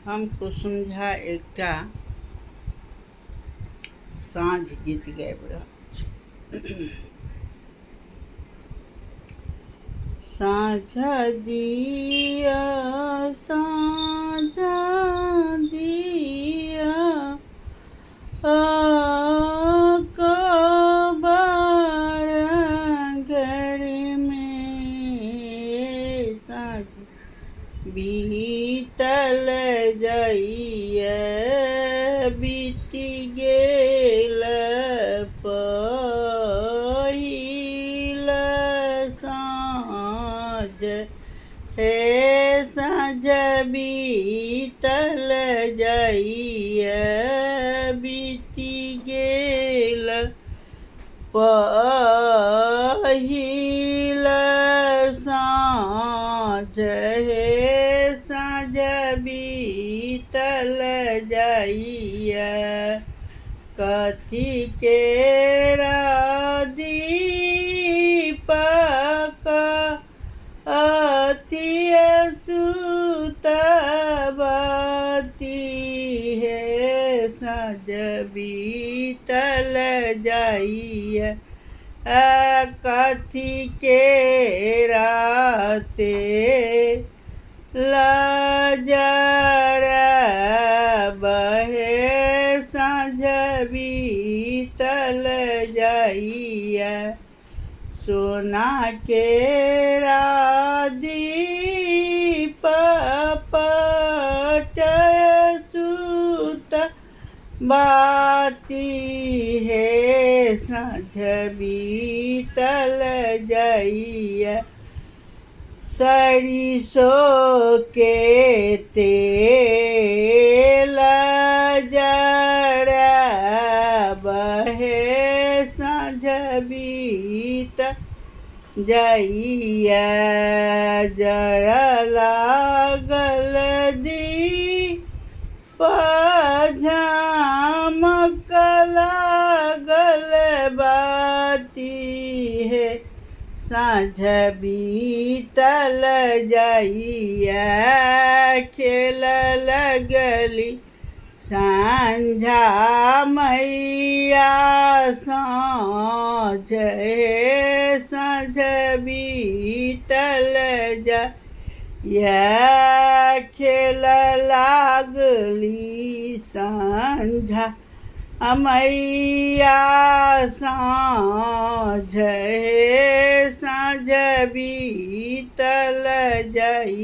हम कुसुम झा एकटा साँझ गीत गाबि रहल छी। साँझ दिया, साँझ दिया, कबाड़ घरमे साँझ बीतल जाइए, बीति गेल पहिल साँझ हे, साँझ बीतल जाइए, बीति गेल पहिल साँझ हे, साँझ बीतल जाइए। कथी केरा दीपक अति सुतबती हे, साँझ बीतल जाइए। कथी के राते लजरब हे, साँझ बीतल जाइए। सोना केरा दीप पट सुत बाती हे, साँझ बीतल जाइए। सरिसो के तेल जरब हे, साँझ बीत जाइए। जर लागल दीप झमक लागल बाती हे, साँझ बीतल जाइए। खेल लगली साँझा मैया साँझ हे, साँझ बीतल जाइए। खेल लागली साँझा मैया साँझ हे, साँझ बीतल जाइ।